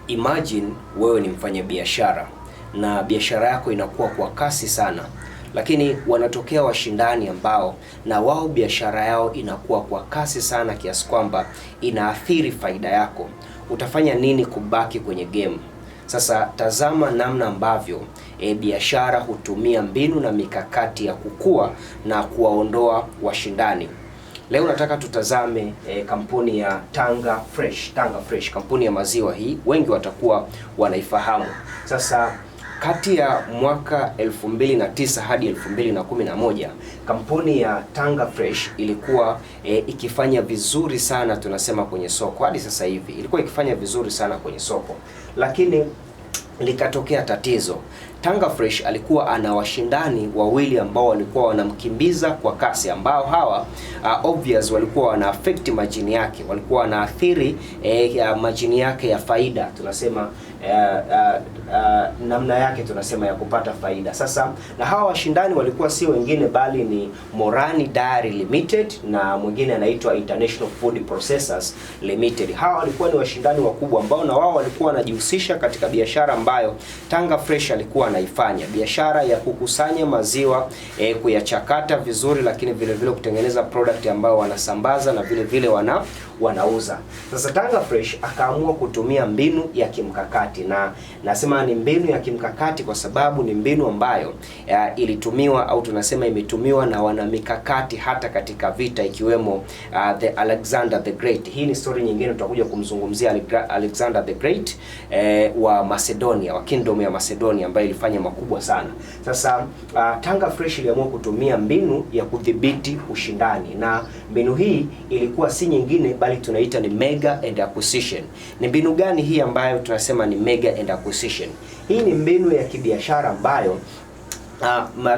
Imagine wewe ni mfanyabiashara na biashara yako inakuwa kwa kasi sana, lakini wanatokea washindani ambao na wao biashara yao inakuwa kwa kasi sana kiasi kwamba inaathiri faida yako. Utafanya nini kubaki kwenye game? Sasa tazama namna ambavyo biashara hutumia mbinu na mikakati ya kukua na kuwaondoa washindani. Leo nataka tutazame kampuni ya Tanga Fresh. Tanga Fresh, kampuni ya maziwa hii, wengi watakuwa wanaifahamu. Sasa kati ya mwaka 2009 hadi 2011 kampuni ya Tanga Fresh ilikuwa ikifanya vizuri sana, tunasema kwenye soko. Hadi sasa hivi ilikuwa ikifanya vizuri sana kwenye soko, lakini likatokea tatizo. Tanga Fresh alikuwa ana washindani wawili ambao walikuwa wanamkimbiza kwa kasi, ambao hawa obvious walikuwa wana affect majini yake, walikuwa wanaathiri majini yake ya faida, tunasema namna yake tunasema ya kupata faida. Sasa na hawa washindani walikuwa si wengine bali ni Morani Dairy Limited na mwingine anaitwa International Food Processors Limited. Hawa walikuwa ni washindani wakubwa ambao na wao walikuwa wanajihusisha katika biashara ambayo Tanga Fresh alikuwa anaifanya, biashara ya kukusanya maziwa kuyachakata vizuri, lakini vile vile kutengeneza product ambayo wanasambaza na vile vile wanauza. Sasa Tanga Fresh akaamua kutumia mbinu ya kimkakati, na nasema ni mbinu ya kimkakati kwa sababu ni mbinu ambayo ilitumiwa au tunasema imetumiwa na wanamikakati hata katika vita ikiwemo the Alexander the Great. Hii ni story nyingine, tutakuja kumzungumzia Alexander the Great wa Macedonia, wa Kingdom ya Macedonia ambayo ilifanya makubwa sana. Sasa Tanga Fresh iliamua kutumia mbinu ya kudhibiti ushindani, na mbinu hii ilikuwa si nyingine bali tunaita ni mega and acquisition. Ni mbinu gani hii ambayo tunasema ni mega and acquisition? Hii ni mbinu ya kibiashara ambayo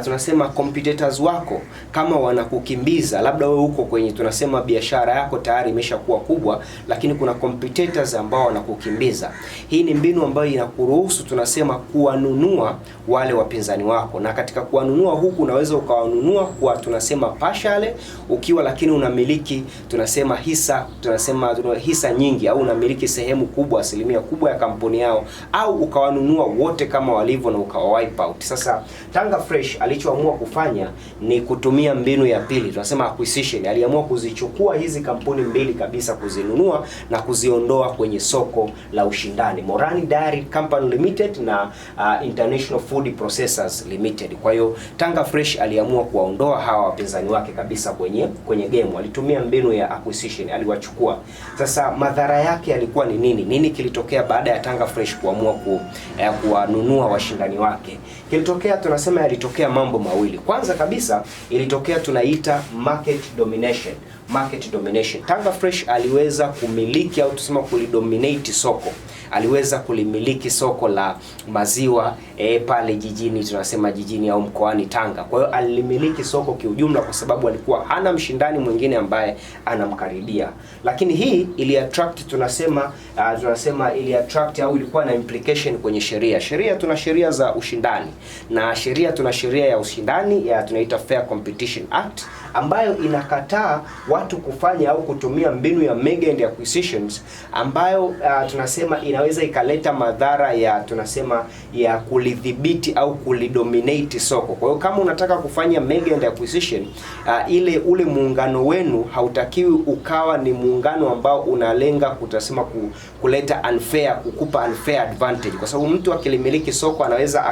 tunasema competitors wako kama wanakukimbiza, labda wewe uko kwenye tunasema biashara yako tayari imeshakuwa kubwa, lakini kuna competitors ambao wanakukimbiza. Hii ni mbinu ambayo inakuruhusu tunasema kuwanunua wale wapinzani wako, na katika kuwanunua huku unaweza ukawanunua kwa tunasema partially, ukiwa lakini unamiliki tunasema hisa, tunasema hisa nyingi, au unamiliki sehemu kubwa, asilimia kubwa ya kampuni yao, au ukawanunua wote kama walivyo na ukawa wipe out. Sasa Tanga Fresh alichoamua kufanya ni kutumia mbinu ya pili, tunasema acquisition. Aliamua kuzichukua hizi kampuni mbili kabisa, kuzinunua na kuziondoa kwenye soko la ushindani, Morani Dairy Company Limited na International Food Processors Limited. Kwa hiyo Tanga Fresh aliamua kuwaondoa hawa wapinzani wake kabisa kwenye game. Alitumia mbinu ya acquisition, aliwachukua. Sasa madhara yake yalikuwa ni nini? Nini kilitokea baada ya Tanga Fresh kuamua kuwanunua washindani wake? Kilitokea tunasema yalitokea mambo mawili. Kwanza kabisa ilitokea tunaita market domination. Market domination. Tanga Fresh aliweza kumiliki au tusema kulidominate soko. Aliweza kulimiliki soko la maziwa pale jijini, tunasema jijini au mkoani Tanga. Kwa hiyo alilimiliki soko kiujumla kwa sababu alikuwa hana mshindani mwingine ambaye anamkaribia. Lakini hii ili attract tunasema tunasema ili attract au ilikuwa na implication kwenye sheria. Sheria, tuna sheria za ushindani na sheria, tuna sheria ya ushindani ya tunaita Fair Competition Act ambayo inakataa watu kufanya au kutumia mbinu ya mega and acquisitions ambayo tunasema inaweza ikaleta madhara ya tunasema ya kulidhibiti au kulidominate soko. Kwa hiyo kama unataka kufanya mega and acquisition ile ule muungano wenu hautakiwi ukawa ni muungano ambao unalenga kutasema kuleta unfair, kukupa unfair advantage, kwa sababu mtu akilimiliki soko anaweza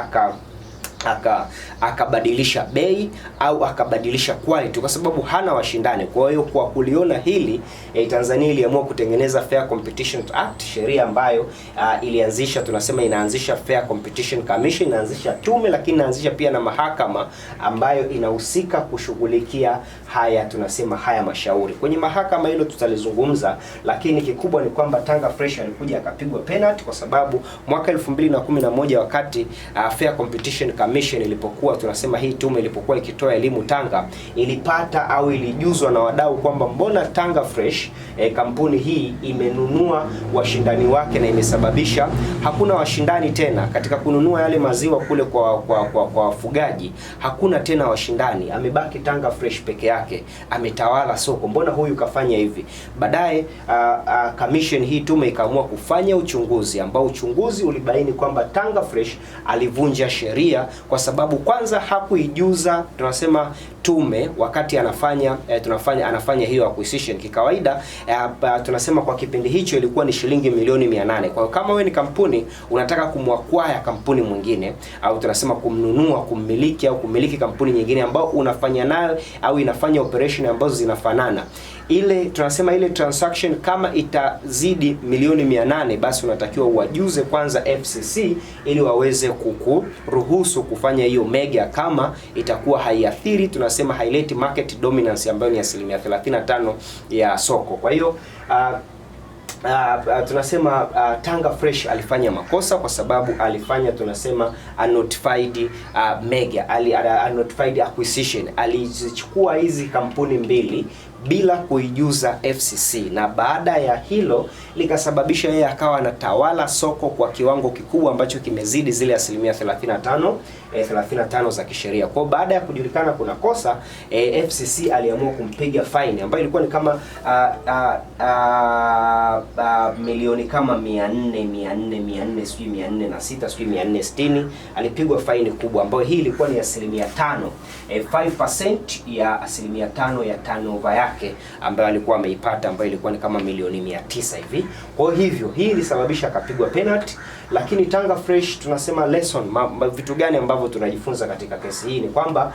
akabadilisha bei au akabadilisha quality kwa sababu hana washindani. Kwa hiyo kwa kuliona hili Tanzania iliamua kutengeneza Fair Competition Act, sheria ambayo ilianzisha tunasema inaanzisha Fair Competition Commission, inaanzisha tume, lakini inaanzisha pia na mahakama ambayo inahusika kushughulikia haya tunasema haya mashauri. Kwenye mahakama hilo tutalizungumza, lakini kikubwa ni kwamba Tanga Fresh alikuja akapigwa penalty kwa sababu mwaka 2011 wakati Fair Competition Commission Commission ilipokuwa, tunasema hii tume ilipokuwa ikitoa elimu Tanga, ilipata au ilijuzwa na wadau kwamba mbona Tanga Fresh kampuni hii imenunua washindani wake na imesababisha hakuna washindani tena katika kununua yale maziwa kule kwa wafugaji, hakuna tena washindani, amebaki Tanga Fresh peke yake, ametawala soko, mbona huyu kafanya hivi? Baadaye commission hii tume ikaamua kufanya uchunguzi ambao uchunguzi ulibaini kwamba Tanga Fresh alivunja sheria kwa sababu kwanza hakuijuza tunasema tume wakati anafanya anafanya hiyo acquisition. Kikawaida tunasema kwa kipindi hicho ilikuwa ni shilingi milioni 800. Kwa hiyo kama wewe ni kampuni unataka kumwakwaya kampuni mwingine au tunasema kumnunua, kummiliki au kumiliki kampuni nyingine ambao unafanya nayo au inafanya operation ambazo zinafanana, ile tunasema ile transaction kama itazidi milioni 800, basi unatakiwa uwajuze kwanza FCC ili waweze kukuruhusu kufanya hiyo mega, kama itakuwa haiathiri, tunasema haileti market dominance ambayo ni asilimia 35 ya soko. Kwa hiyo tunasema Tanga Fresh alifanya makosa kwa sababu alifanya tunasema unnotified mega unnotified acquisition. Alizichukua hizi kampuni mbili bila kuijuza FCC, na baada ya hilo likasababisha yeye akawa anatawala soko kwa kiwango kikubwa ambacho kimezidi zile asilimia 35 za kisheria. Kwa baada ya kujulikana kuna kosa, FCC aliamua kumpiga fine ambayo ilikuwa ni kama milioni kama 400 400 400 sijui 406 sijui 460. Alipigwa faini kubwa ambayo hii ilikuwa ni asilimia 5, 5% ya asilimia 5 ya turnover yake ambayo alikuwa ameipata, ambayo ilikuwa ni kama milioni 900 hivi. Kwa hivyo hii ilisababisha akapigwa penalty, lakini Tanga Fresh tunasema lesson, vitu gani ambavyo tunajifunza katika kesi hii ni kwamba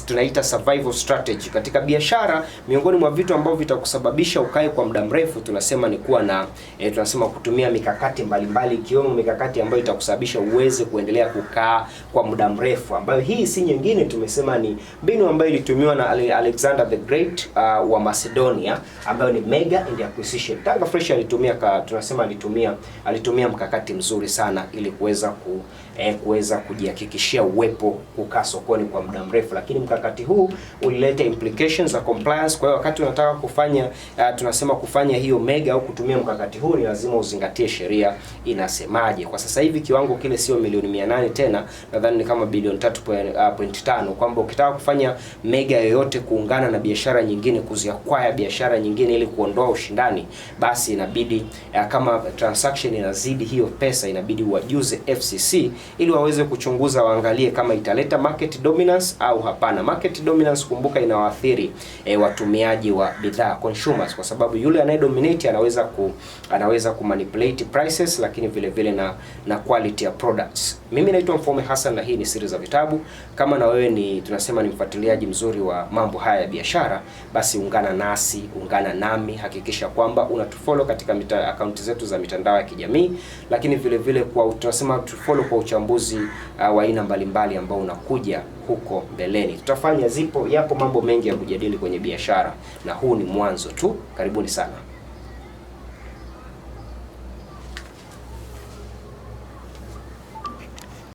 tunaita survival strategy katika biashara. Miongoni mwa vitu ambavyo vitakusababisha ukae kwa muda mrefu tunasema ni kuwa na tunasema kutumia mikakati mbalimbali, ikiwemo mikakati ambayo itakusababisha uweze kuendelea kukaa kwa muda mrefu, ambayo hii si nyingine, tumesema ni mbinu ambayo ilitumiwa na Alexander the Great wa Macedonia, ambayo ni mega and acquisition. Tanga Fresh alitumia tunasema alitumia mkakati mzuri sana ili kuweza kuweza kujihakikishia uwepo kukaa sokoni kwa muda mrefu, lakini mkakati huu ulileta implications za compliance. Kwa hiyo wakati unataka kufanya tunasema kufanya hiyo mega au kutumia mkakati huu, ni lazima uzingatie sheria inasemaje. Kwa sasa hivi kiwango kile sio milioni 800 tena, nadhani ni kama bilioni 3.5, kwamba ukitaka kufanya mega yoyote kuungana na biashara nyingine, kuziakwaya biashara nyingine ili kuondoa ushindani, basi inabidi kama transaction inazidi hiyo pesa, inabidi uwajuze FCC ili waweze kuchunguza, waangalie kama italeta market dominance au hapana. Market dominance, kumbuka, inawaathiri watumiaji wa bidhaa consumers, kwa sababu yule anayedominate anaweza kumanipulate prices, lakini vile vile na quality ya products. Mimi naitwa Mfaume Hassan na hii ni Siri za Vitabu. Kama na wewe ni tunasema ni mfuatiliaji mzuri wa mambo haya ya biashara, basi ungana nasi, ungana nami, hakikisha kwamba unatufollow katika akaunti zetu za mitandao ya kijamii, lakini vile vile kwa tunasema tufollow kwa uchambuzi wa aina mbalimbali ambao unakuja huko mbeleni. Tutafanya zipo yapo mambo mengi ya kujadili kwenye biashara na huu ni mwanzo tu. Karibuni sana.